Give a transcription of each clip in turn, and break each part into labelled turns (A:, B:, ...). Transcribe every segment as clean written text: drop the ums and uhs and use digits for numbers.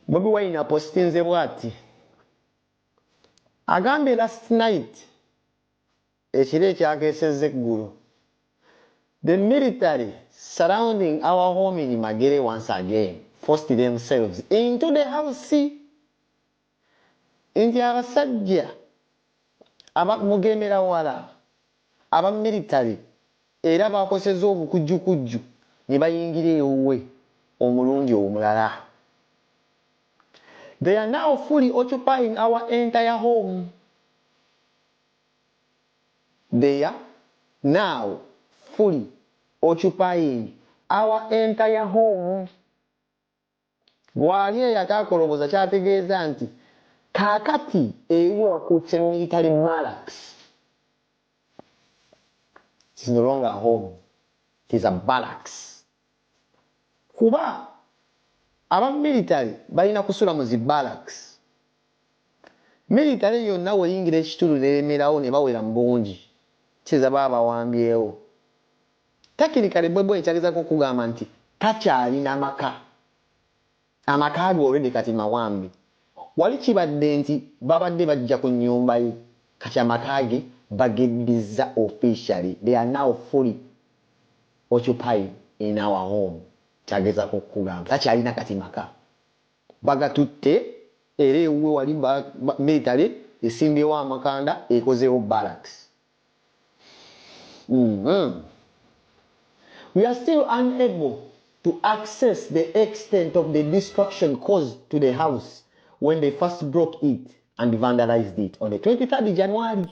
A: Bobi Wine apostinze bwati, agambye, "Last night," ekiro ekyakeesezza eggulo, "the military surrounding our home in Magere once again forced themselves into the house," nti abasajja abamugemera wala aba military era bakoseza obukujjukujju ne bayingira ewuwe omulundi omulala. "They are now fully occupying our entire home." They are now fully occupying our entire home. Bw'ali eyo atakolobooza, kyategeeza nti kaakati eri wakutte military barracks. It is no longer a home, it is a barracks, kuba aba military balina kusula mu zi barracks. Military yonna weyingira ekitundu neremerawo ne bawera mu bungi, kitegeeza baba bawambyewo. Technically, Bobi ekyagezako okugamba nti takyalina maka, amaka ge already kati mawambe. Wali kibadde nti babadde bajja ku nnyumba ye, kati amaka ge bageddiza officially. They are now fully occupied in our home. Kyagezako okugamba takyalina kati maka, bagatutte era ewuwe wali military esimbyewo amakanda, ekozeewo barracks. "We are still unable to access the extent of the destruction caused to the house when they first broke it and vandalized it on the 23rd January."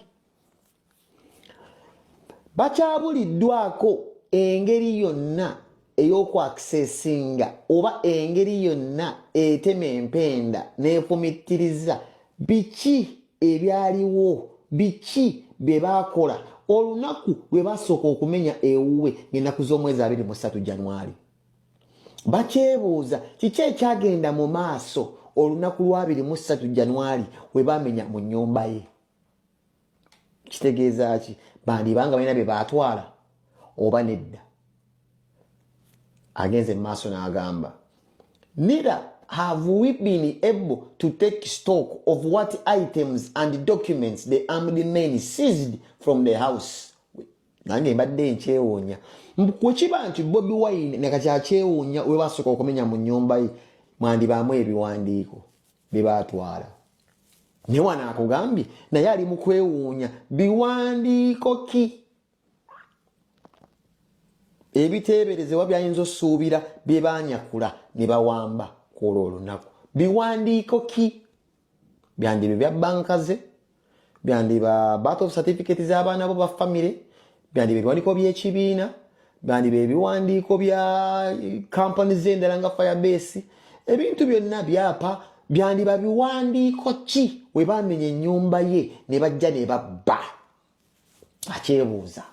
A: Bakyabuliddwako engeri yonna ey'okwaccessinga oba engeri yonna etema empenda n'efumittiriza biki ebyaliwo, biki bye baakola olunaku lwe basooka okumenya ewuwe ng'ennaku z'omwezi 23 Januari. Bakyebuuza kiki ekyagenda mu maaso olunaku lwa 23 Januari we bamenya mu nnyumba ye. Kitegeeza ki? Bandibanga balina bye baatwala oba nedda? Agenze mu maaso n'agamba, "Neither have we been able to take stock of what items and documents the armed men seized from the house." Nange mbadde nkyewuunya bwe kiba nti Bobi Wine nakati akyewuunya we basooka okumenya mu nnyumba ye mwandibaamu ebiwandiiko bye baatwala, naye wano akugambye naye ali mu kwewuunya biwandiiko ki ebiteeberezebwa byayinza osuubira bye banyakula ne bawamba kwolwo olunaku. Biwandiiko ki? Byandiba bya banka ze, byandiba birth of certificate z'abaana bo ba famire, byandiba ebiwandiiko by'ekibiina, byandiba ebiwandiiko bya kampani z'endala nga Firebase, ebintu byonna byapa. Byandiba biwandiiko ki we bamenya ennyumba ye ne bajja ne babba? Akyebuuza.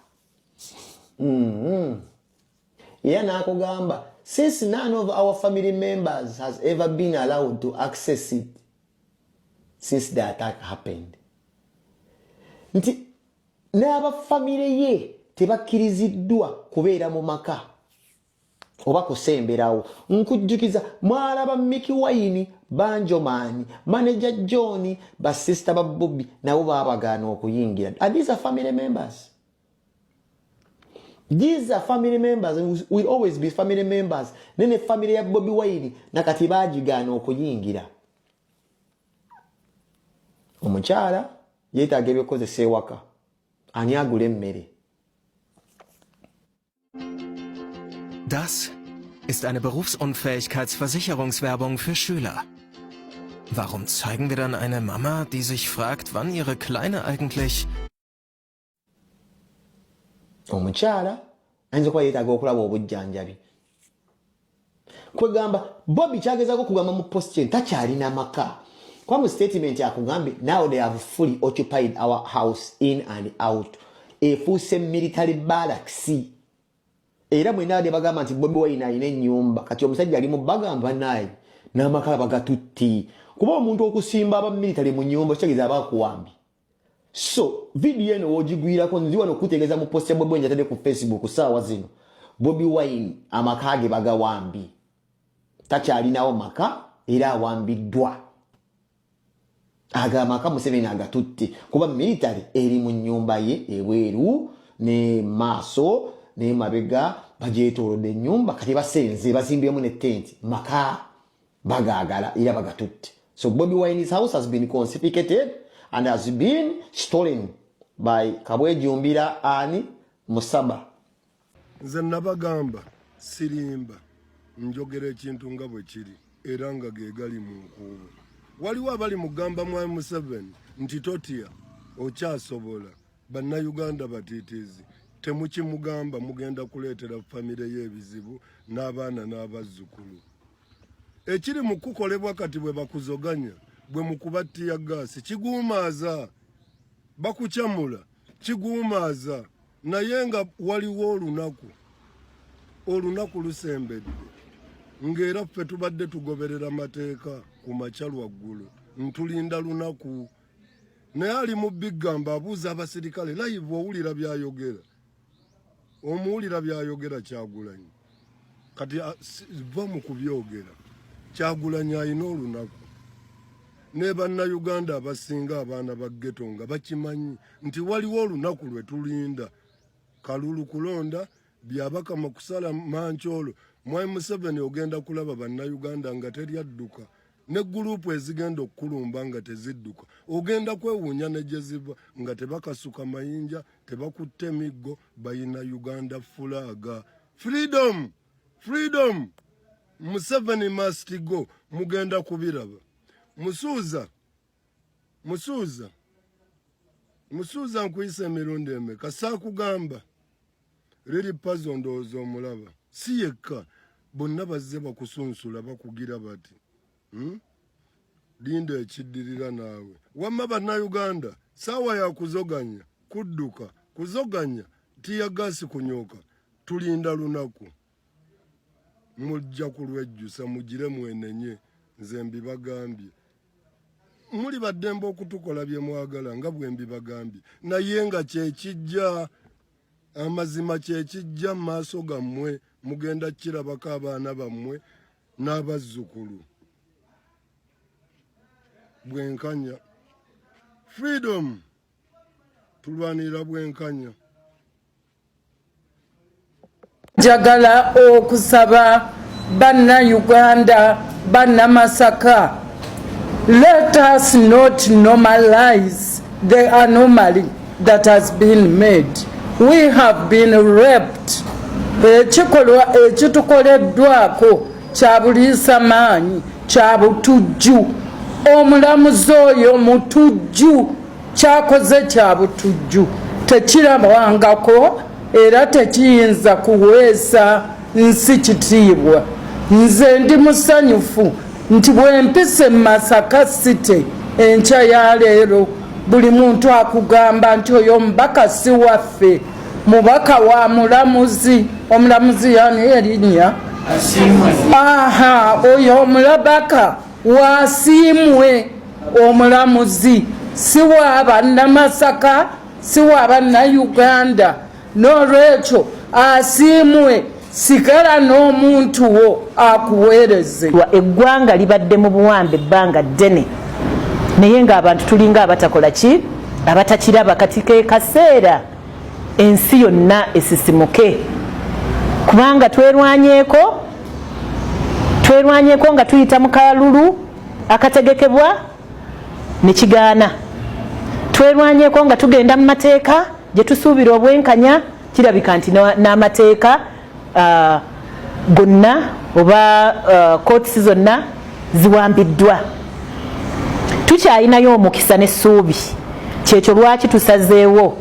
A: Era n'akugamba, "Since none of our family members has ever been allowed to access it since the attack happened," nti n'abafamire ye tebakkiriziddwa kubeera mu maka oba kusemberawo. Nkujjukiza mwalaba Miki Wine, Banjoman, manager John, basista ba Bobi nabo babagaana okuyingira. And these are family members. These are family members and will always be family members. Nene family ya Bobi Wine nakati bagigaana okuyingira. Omukyala yeetaaga ebyokukozesa ewaka, ani agula emmere?
B: Das ist eine Berufsunfähigkeitsversicherungswerbung für Schüler. Warum zeigen wir dann eine Mama, die sich fragt, wann ihre Kleine eigentlich
A: Omukyala ayinza okuba yeetaaga okulaba obujjanjabi. Kwegamba Bobi kyagezako okugamba mu post eno, takyalina maka, kuba mu statement akugambye, "Now they have fully occupied our house in and out." Efuuse military barracks. Era mwena ne bagamba nti Bobi Wine alina ennyumba, kati omusajja ali mu bagamba naye n'amaka bagatutti, kuba omuntu okusimba aba military mu nnyumba kitegeeza aba akuwambye. So vidiyo eno wogigwirako, nzi wano okutegeeza mu post ya Bobi Wine gyatadde ku Facebook saawa zino, Bobi Wine amaka ge bagawambye, takyalinawo maka. era awambiddwa. Ago amaka Museveni agatutte kuba military eri mu nnyumba ye ebweru ne maaso ne mabega, bagyetoolodde ennyumba. Kati basenze, bazimbyemu ne tenti. Maka bagaagala era bagatutte. So Bobi Wine's house has been confiscated and has been stolen by Kabwejumbira ani Musaba.
C: Nze nabagamba, sirimba, njogera ekintu nga bwe kiri era nga ge gali mu nkuubo. Waliwo abali mugamba Mwami Museveni nti totya, okyasobola. Bannayuganda batiitiizi, temukimugamba, mugenda kuleetera famire ye ebizibu n'abaana n'abazzukulu. Ekiri mu kukolebwa kati, bwe bakuzoganya, bwe mukuba tear gas, kiguumaaza, bakukyamula, kiguumaaza. Naye nga waliwo olunaku, olunaku lusembedde, ng'era ffe tubadde tugoberera mateeka ku makya lwaggulo, ntulinda lunaku. Naye ali mu bigamba, abuuza abasirikale live, owulira byayogera, omuwulira byayogera Kyagulanyi. Kati va mu kubyogera. Kyagulanyi alina olunaku, ne Bannayuganda abasinga, abaana ba ghetto, nga bakimanyi nti waliwo olunaku lwe tulinda. Kalulu kulonda, Byabakama kusala mankyolo. Mwami Museveni, ogenda kulaba Bannayuganda nga teryadduka, ne gurupu ezigenda okukulumba nga tezidduka. Ogenda kwewuunya ne gye ziva, nga tebakasuka mayinja, tebakutte emiggo, bayina Uganda flag. Freedom, freedom, Museveni must go. Mugenda kubiraba. Musuuza, Musuuza, Musuuza, nkuyisa emirundi emeka? Saakugamba Lili Pazo, ndowooza omulaba si yekka, bonna bazze bakusunsula, bakugira bati, Linda ekiddirira naawe. Wamma Bannayuganda, saawa ya kuzoganya, kudduka, kuzoganya, tear gas, kunyooka. Tulinda lunaku, mujja kulwejjusa. Mugire mwenenye. Nze mbibagambye, muli baddembe okutukola bye mwagala nga bwe mbibagambye, naye nga kyekijja, amazima kyekijja mu maaso gammwe. Mugenda kirabako, abaana bammwe n'abazzukulu. Bwenkanya, freedom, tulwanirira bwenkanya.
D: Njagala okusaba Bannayuganda, Bannamasaka, let us not normalize the anomaly that has been made. We have been raped. Ekikolwa ekitukoleddwako kya buliisa maanyi, kya butujju. Omulamuzi oyo mutujju, kyakoze kya butujju, tekirabwangako era tekiyinza kuweesa nsi kitiibwa. Nze ndi musanyufu nti bwe mpise Masaka City enkya ya leero, buli muntu akugamba nti oyo omubaka si waffe, mubaka wa mulamuzi. Omulamuzi yani erinnya? Aha, oyo omulabaka wasiimwe. Omulamuzi si wa Bannamasaka, si wa Bannayuganda. N'olwekyo Asiimwe, sigala n'omuntu wo akuweereze.
E: Eggwanga libadde mu buwambe ebbanga ddene, naye ng'abantu tulinga abatakola ki, abatakiraba. Kati ke kaseera ensi yonna esisimuke, kubanga twerwanyeeko, twerwanyeeko nga tuyita mu kalulu akategekebwa ne kigaana, twerwanyeeko nga tugenda mu mateeka gye tusuubira obwenkanya. Kirabika nti n'amateeka gonna oba courts zonna ziwambiddwa. Tukyalinayo omukisa n'essuubi. Kyekyo lwaki tusazeewo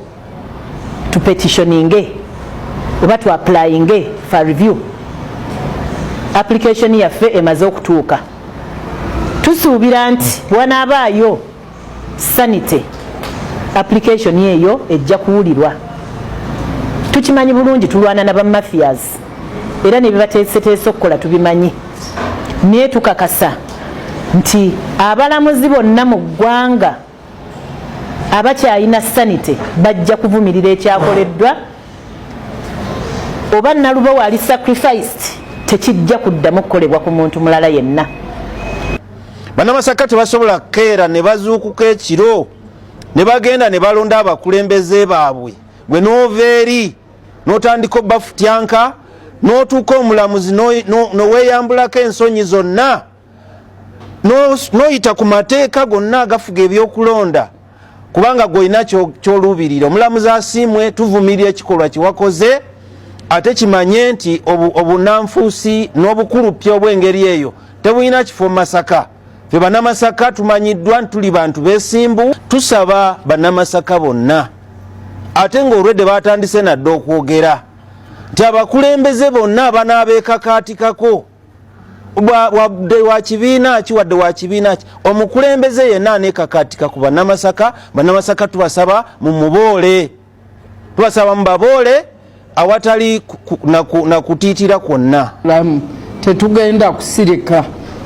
E: tupetitioninge oba tuapplyinge for review. Application yaffe emaze okutuuka. Tusuubira nti wanaabaayo sanity, application eyo ejja kuwulirwa. Tukimanyi bulungi tulwana na bamafias, era nebibateeseteese okukola tubimanyi, naye tukakasa nti abalamuzi bonna mu ggwanga abakyalina sanity bajja kuvumirira ekyakoleddwa. Oba Nalubowa ali sacrificed, tekijja kuddamu kukolebwa ku muntu mulala yenna.
F: Bannamasaka tebasobola kukeera ne bazuukuka ekiro ne bagenda ne balonda abakulembeze baabwe, gwe n'ova eri n'otandika obafutyanka, n'otuuka omulamuzi noweeyambulako ensonyi zonna, n'oyita ku mateeka gonna agafuga ebyokulonda, kubanga gwolina kyoluubirira. Omulamuzi Asiimwe, tuvumirira ekikolwa kyewakoze, ate kimanye nti obunanfuusi n'obukulupya obw'engeri eyo tebulina kifo mu Masaka. Fe Bannamasaka tumanyiddwa nti tuli bantu besimbu. Tusaba Bannamasaka bonna, ate ng'olwedde batandise nadde okwogera nti abakulembeze bonna abanaabeekakaatikako, wadde wa kibiina ki, wadde wa kibiina ki, omukulembeze yenna aneekakaatika ku Bannamasaka, Bannamasaka tubasaba mumuboole, tubasaba mubaboole awatali nakutiitira kwonna.
D: Tetugenda kusirika.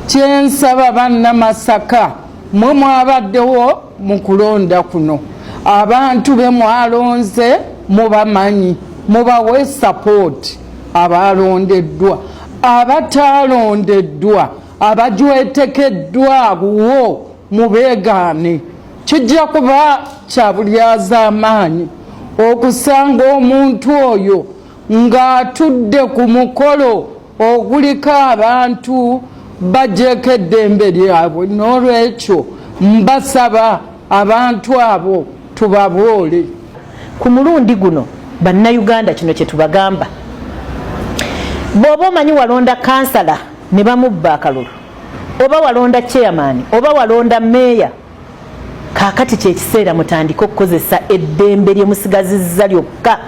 D: Kyensaba Bannamasaka, mwe mwabaddewo mu kulonda kuno, abantu be mwalonze mubamanyi, mubawe support abalondeddwa. Abataalondeddwa, abajwetekeddwa wo, mubeegaane. Kijja kuba kya bulyazaamaanyi okusanga omuntu oyo ng'atudde ku mukolo oguliko abantu bagyeko eddembe lyabwe. N'olwekyo mbasaba, abantu abo tubaboole.
E: Ku mulundi guno, Bannayuganda, kino kye tubagamba: bw'oba omanyi walonda kansala ne bamubba akalulu, oba walonda chairman, oba walonda meeya, kaakati kyekiseera mutandike okukozesa eddembe lye musigazizza lyokka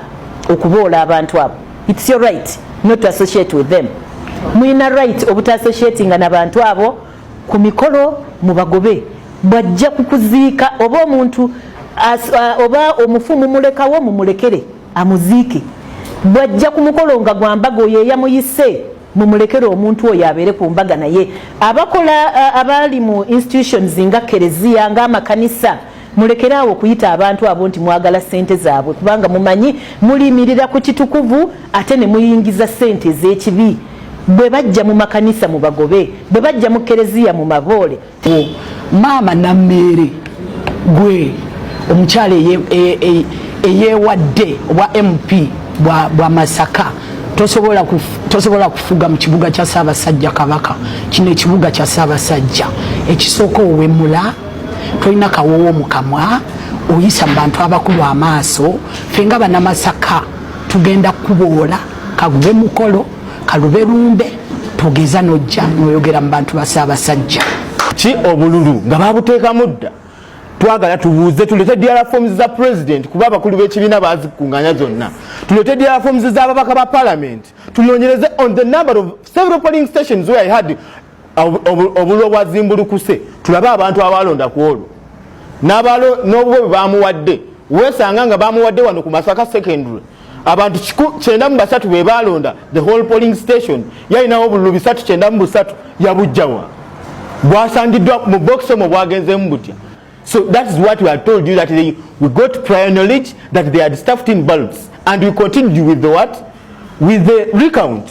E: okuboola abantu abo. It's your right not to associate with them. Mulina right obutassociatinga nabantu abo ku mikolo, mubagobe. Bwajja kukuziika, oba omuntu oba omufu, mumulekawo, mumulekere amuziike. Bwajja ku mukolo nga gwambaga, oyo eyamuyise, mumulekere omuntu oyo abeere ku mbaga. Naye abakola, abali mu institutions nga kereziya, ng'amakanisa, mulekere awo okuyita abantu abo nti mwagala sente zaabwe, kubanga mumanyi mulimirira ku kitukuvu ate ne muyingiza sente ez'ekibi. Bwe bajja mu makanisa mubagobe, bwe bajja mu kereziya mu maboole.
G: Maama Nammeere, gwe omukyala eyeewadde obwa MP bwa Masaka, tosobola kufuga mu kibuga kya Ssaabasajja Kabaka. Kino ekibuga kya Ssaabasajja. Ekisooka, owemula, tolina kawoowo mu kamwa, oyisa mu bantu abakulu amaaso. Ffe nga Banamasaka tugenda kukuboola, kagube mukolo, kalube lumbe, togeza nojja noyogera mu bantu ba Ssaabasajja.
H: Ki obululu nga babuteekamu dda? Twagala tubuuze, tulete DR forms za president, kuba abakulu b'ekibiina bazikuŋŋanya zonna. Tulete DR forms z'ababaka ba parliament, tunoonyereze on the number of several polling stations where I had obululu obwazimbulukuse, tulabe abantu abalonda ku olwo n'obubo bwe bamuwadde. Weesanga nga bamuwadde wano ku Masaka Secondary abantu 93 be balonda the whole polling station, yalinawo obululu 393. Yabujjawa? Bwasangiddwa mu box omwo, bwagenzemu butya? So that is what we had told you, that we got prior knowledge that they had stuffed in ballots, and we continued with the what? With the recount.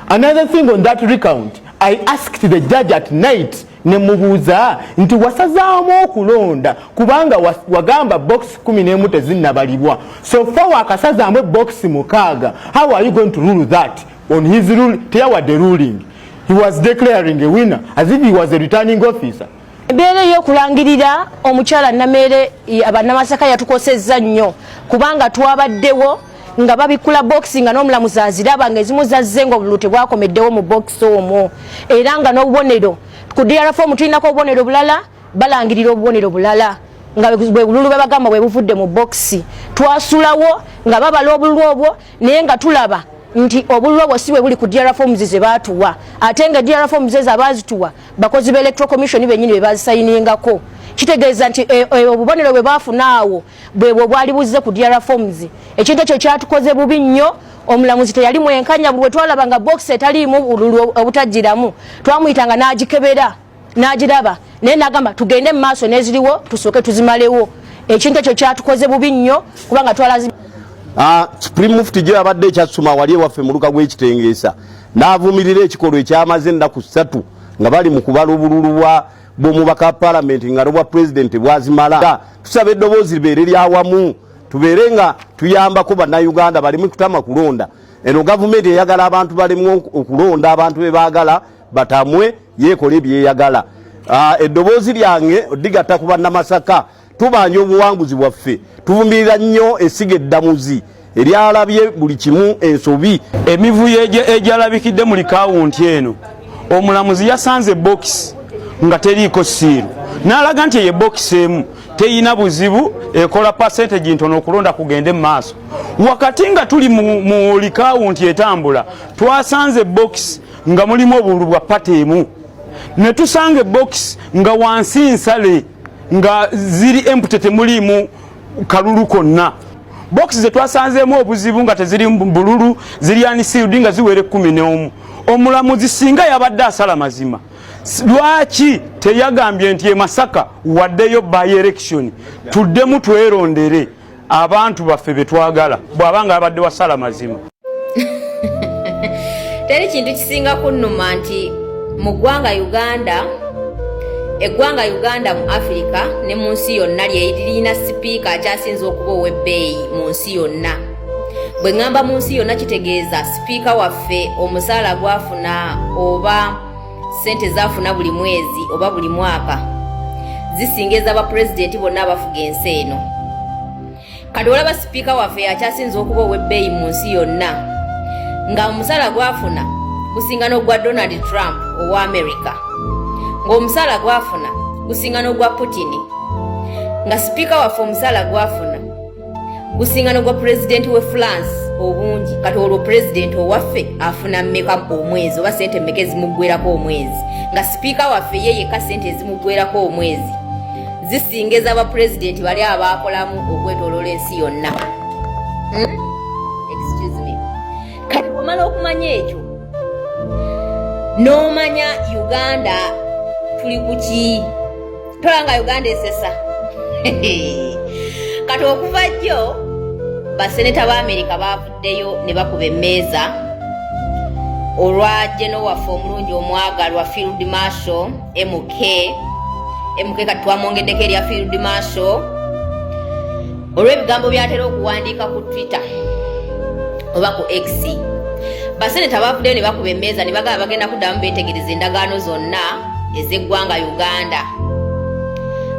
H: Another thing on that recount, I asked the judge at night, ne mubuuza nti wasazaamu okulonda kubanga wagamba box 11 tezinnabalibwa, so far wakasazaamu ebox 6, how are you going to rule that? On his rule, teyawadde ruling. He was declaring a winner as if he was a returning officer.
I: Embeera ey'okulangirira omukyala Nameere, Bannamasaka yatukosezza nnyo, kubanga twabaddewo nga babikula bokisi nga n'omulamuzi aziraba, nga ezimu zazze nga obululu tebwakomeddewo mu bokisi omwo, era nga n'obubonero ku DR form tulinako obubonero bulala, balangirira obubonero bulala nga bwe bululu bwe bagamba bwe buvudde mu bokisi. Twasulawo nga babala obululu obwo, naye nga tulaba nti obululu obwo si bwe buli ku DR forms ze baatuwa, ate nga DR forms ezo abaazituwa bakozi ba Electoral Commission bennyini be bazisayiningako. Kitegeeza nti obubonero bwe baafuna awo bwebwo bwali buzze ku DR forms. Ekintu ekyo kyatukoze bubi nnyo. Omulamuzi teyali mwenkanya. Buli bwe twalaba nga box etaliimu bululu obutajjiramu, twamuyitanga n'agikebera n'agiraba, naye n'agamba tugende mu maaso n'eziriwo tusooke tuzimalewo. Ekintu ekyo kyatukoze bubi nnyo, kubanga twalazi
J: Supreme Mufti gye abadde ekyasuma wali ewaffe mu luka gw'ekitengeesa, n'avumirira ekikolwa ekyamaze ennaku 3 nga bali mu kubala obululu bwa bw'omubaka wa palamenti nga n'obwa pulezidenti bwazimala. Tusaba eddoboozi libeere lyawamu, tubeere nga tuyambako bannayuganda baleme kutama kulonda. Eno gavumenti eyagala abantu balemu okulonda abantu be baagala batamwe, yeekole byeyagala. Eddoboozi lyange digatta ku bannamasaka, tubanja obuwanguzi bwaffe, tuvumirira nnyo essiga eddamuzi eryalabye buli kimu ensobi.
K: Emivuyo egyalabikidde mu likawunti eno, omulamuzi yasanze bokisi nga teriiko siiru, n'alaga nti eyo ebokisi emu teyina buzibu, ekola pasentegi ntono okulonda kugende mu maaso. Wakati nga tuli mu likawunti etambula, twasanze bokisi nga mulimu obululu bwa pata emu, ne tusanga ebokisi nga wansi nsale nga ziri empute, temuliimu kalulu konna. Bokisi zetwasanzeemu obuzibu nga teziri bululu, ziri unsealed nga ziwera 11. Omulamuzi singa yabadde asala mazima, lwaki teyagambye nti e Masaka waddeyo by election, tuddemu twerondere abantu baffe betwagala, bw'aba nga abadde wasala mazima?
L: Teri kintu kisinga kunnuma nti mu ggwanga Uganda, eggwanga Uganda mu Afirika ne mu nsi yonna, lyerina sipiika akyasinza okuba ow'ebbeeyi mu nsi yonna. Bwe ŋŋamba mu nsi yonna, kitegeeza sipiika waffe omusaala gwafuna oba ssente zaafuna buli mwezi oba buli mwaka zisinga ez'abapulezidenti bonna abafuga ensi eno. Kati olaba sipiika waffe akyasinza okuba ow'ebbeeyi mu nsi yonna, nga omusaala gwafuna gusinga n'ogwa Donald Trump owa America, ng'omusaala gwafuna gusinga n'ogwa Putin, nga sipiika waffe omusaala gwafuna gusinga n'ogwa pulezidenti we France obungi. Kati olwo pulezidenti owaffe afuna mmeka omwezi, oba sente mmeka ezimuggwerako omwezi, nga sipiika waffe ye yekka sente ezimuggwerako omwezi zisinga ez'abapulezidenti bali abaakolamu okwetoloola ensi yonna? Excuse me. Kati bwomala okumanya ekyo, n'omanya Uganda tuli ku ki, tola nga Uganda esesa. Kati okuva jjo baseneta ba Amerika bavuddeyo ne bakuba emmeeza olwa geno waffe omulungi omwagalwa Field Marshal MK MK, kati twamwongeddeko erya Field Marshal, olw'ebigambo byatera okuwandiika ku Twitter oba ku X. Baseneta bavuddeyo ne bakuba emmeeza ne bagamba bagenda kuddamu beetegereza endagaano zonna ez'eggwanga Uganda,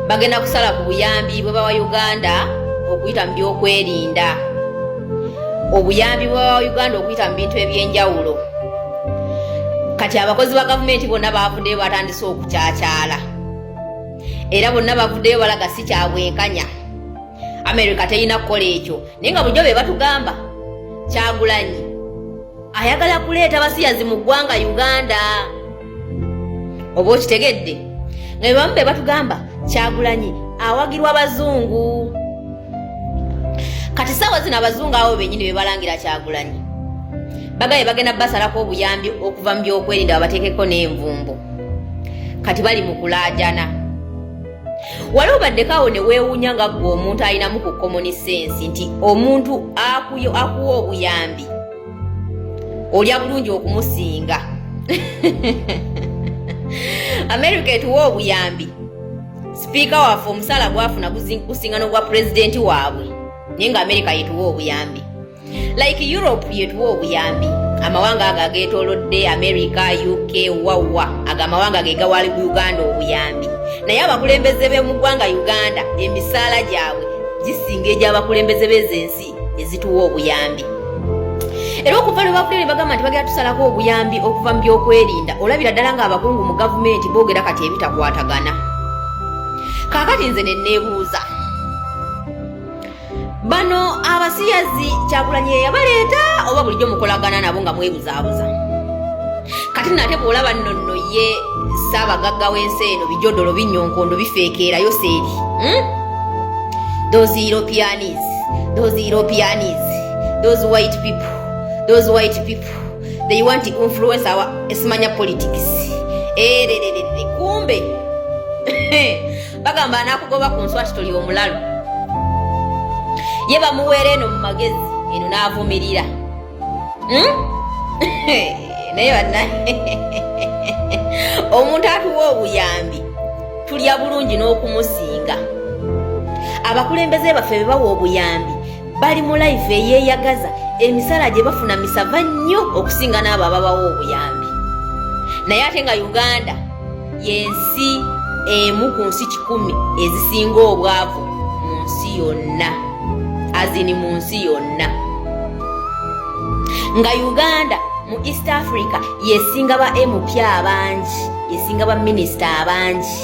L: bagenda kusala ku buyambi bwe bawa Uganda okuyita mu byokwerinda, obuyambi bwe bawa Uganda okuyita mu bintu ebyenjawulo. Kati abakozi ba gavumenti bonna bavuddeyo batandise okukyakyala, era bonna bavuddeyo balaga si kyabwenkanya, Amerika terina kukola ekyo. Naye nga bulijjo be batugamba Kyagulanyi ayagala kuleeta basiyazi mu ggwanga Uganda, oba okitegedde? Nga bebamu be batugamba Kyagulanyi awagirwa bazungu. Kati saawa zino abazungu abo benyini bebalangira Kyagulanyi, bagaye bagenda basalako obuyambi okuva mu byokwerinda, babateekeko n'envumbo. Kati bali mu kulaajana. Wali obaddeko awo ne weewuunya nga ggwe omuntu alinamu ku common sense nti omuntu akuwa obuyambi olya bulungi okumusinga? America etuwa obuyambi, sipiika waffe omusaala gwafuna gusinga n'ogwa pulezidenti waabwe, naye nga America yetuwa obuyambi. Like Europe yetuwa obuyambi, amawanga ago agetolodde America, UK, wawa, ago amawanga ge gawali Uganda obuyambi, naye abakulembeze be mu ggwanga Uganda emisaala gyabwe gisinga egy'abakulembeze b'ezo ensi ezituwa obuyambi. Era okuva lwe bavudde ne bagamba nti bagenda tusalako obuyambi okuva mu byokwerinda, olabira ddala ng'abakungu mu gavumenti boogera kati ebitakwatagana. Kaakati nze ne neebuuza, bano abasiyazi Kyagulanyi yeyabaleeta oba bulijjo mukolagana nabo nga mwebuzaabuza? Kati nate bw'olaba nno nno ye ssaabagagga w'ensi eno, bijodolo binyonkondo bifeekeerayo seeri, Those Europeans, those Europeans, those white people, those white people, they want to influence our esimanya politics. Erererere, kumbe bagamba anakugoba ku nswati toli omulalu. Ye bamuweera eno mu magezi eno n'avumirira. Naye banna, omuntu atuwa obuyambi Tulya bulungi n'okumusinga. Abakulembeze baffe be bawa obuyambi bali mu life eyeeyagaza, emisala gye bafuna misava nnyo okusinga n'abo ababawa obuyambi. Naye ate nga Uganda y'ensi emu ku nsi 100 ezisinga obwavu mu nsi yonna, azini mu nsi yonna. Nga Uganda mu East Africa yesinga ba MP abangi, yesinga ba minisita abangi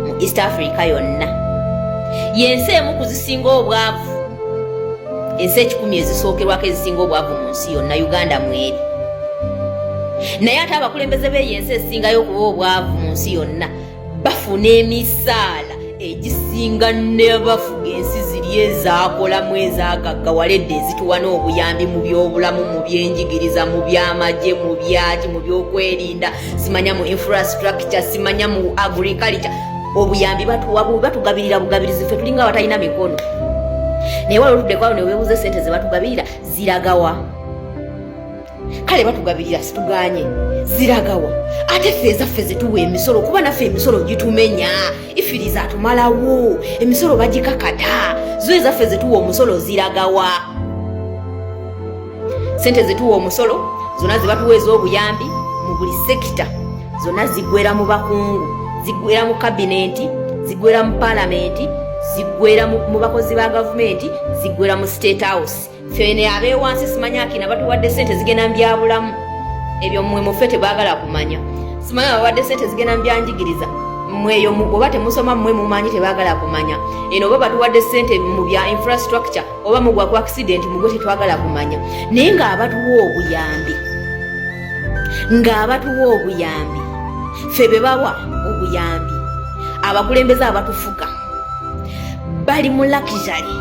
L: mu East Africa yonna. Yensi emu ku zisinga obwavu, ensi 100 ezisookerwako ezisinga obwavu mu nsi yonna, Uganda mweri. Naye ate abakulembeze b'eyo ensi esingayo okuba obwavu mu nsi yonna bafuna emisaala egisinga n'abafuga ensi ziri ezaakolamu ezaagaggawala edda, ezituwa n'obuyambi mu byobulamu, mu byenjigiriza, mu byamagye, mu byaki, mu byokwerinda, simanya mu infrastructure, simanya mu agriculture. Obuyambi batuwa, batugabirira bugabirizi, ffe tulinga abatalina mikono. Naye wali otudde kwawo neweebuuza sente ze batugabirira ziragawa? Kale batugabirira, situganye, ziragawa? Ate ffe ezaffe zetuwa emisolo, kuba naffe emisolo gitumenya, ifiriza atumalawo, emisolo bagikakata, zo ezaffe zetuwa omusolo ziragawa? Sente zetuwa omusolo zonna zebatuwa ez'obuyambi mu buli sekita zonna ziggwera mu bakungu, ziggwera mu kabinenti, ziggwera mu palamenti, ziggwera mu bakozi ba gavumenti, ziggwera mu State House. Fene abeewansi simanya akina batuwadde sente zigenda mu byabulamu, ebyo mmwe mufe tebaagala kumanya. Simanya bawadde sente zigenda mu byanjigiriza, mweyo oba temusoma mmwe mumanyi, tebaagala kumanya. Eno oba batuwadde sente mu bya infrastructure, oba mugwa ku accident mugwe, tetwagala kumanya. Naye ng'abatuwa obuyambi, ng'abatuwa obuyambi, ffe be bawa obuyambi, abakulembeze abatufuga bali mu luxury,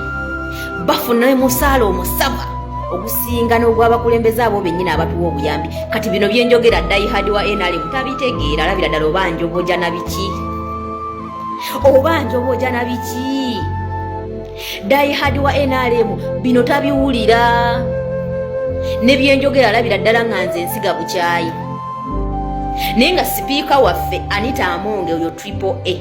L: bafuna omusaala omusava ogusinga n'ogw'abakulembeze abo bennyini abatuwa obuyambi. Kati bino byenjogera, diehard wa NRM tabitegeera, alabira ddala oba njoboja na biki, oba njoboja na biki. Diehard wa NRM bino tabiwulira, ne byenjogera alabira ddala nga nze nsiga bukyayi. Naye nga sipiika waffe Anita Amonge oyo Triple A,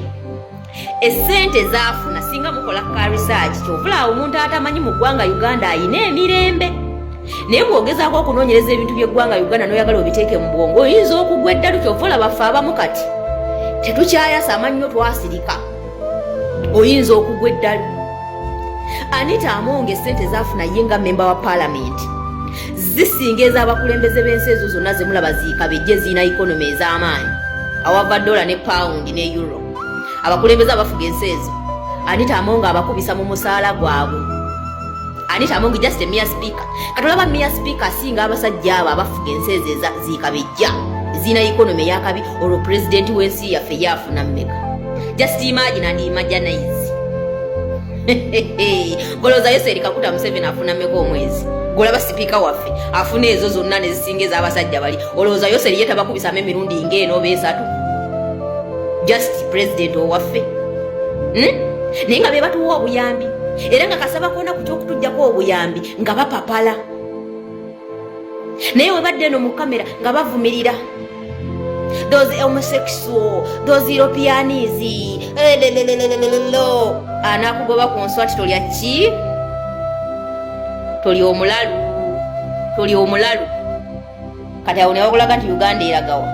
L: essente zaafuna, singa mukola ka research, kyovulaawo omuntu atamanyi mu ggwanga Uganda ayina emirembe. Naye bw'ogezaako okunoonyereza ebintu by'eggwanga Uganda n'oyagala obiteeke mu bwongo, oyinza okugwa eddalu. Kyova olaba ffe abamu kati tetukyayasama nnyo, twasirika, oyinza okugwa eddalu. Anita Amonge essente zaafuna ye nga memba wa paalamenti zisinga ez'abakulembeze b'ensi ezo zonna zemulaba ziikabejje, zirina economy ez'amaanyi, awava dola ne pawundi ne euro. Abakulembeze abafuga ensi ezo, Anita Amonge abakubisa mu musaala gwabwe. Anita Amonge, just a mere speaker. Katolaba mere speaker asinga abasajja abo abafuga ensi ezo eza ziikabejja, zirina economy eyakabi. Olwo pulezidenti w'ensi yaffe ye afuna mmeka? Just imagine and imaginize. Golooza Yoseri Kakuta Museveni afuna mmeka omwezi? Golaba sipiika waffe afuna ezo zonna nezisinga ez'abasajja bali. Olowooza Yoseri ye tabakubisamu emirundi ng'eno oba esatu, just president owaffe, Naye nga be batuwa obuyambi, era nga kasaba kona ku kyokutuggyako obuyambi nga bapapala. Naye webadde eno mu kamera nga bavumirira those homosexual, those Europeans, lelelelelelo, anakugoba ku nswa ti tolya ki, toli omulalu, toli omulalu. Kati awo newakulaga nti Uganda eragawa.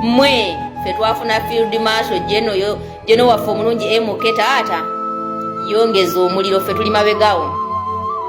L: Mwe ffe twafuna field marshal geno, yo geno waffe omulungi MK taata, yongeza omuliro, ffe tuli mabegawo.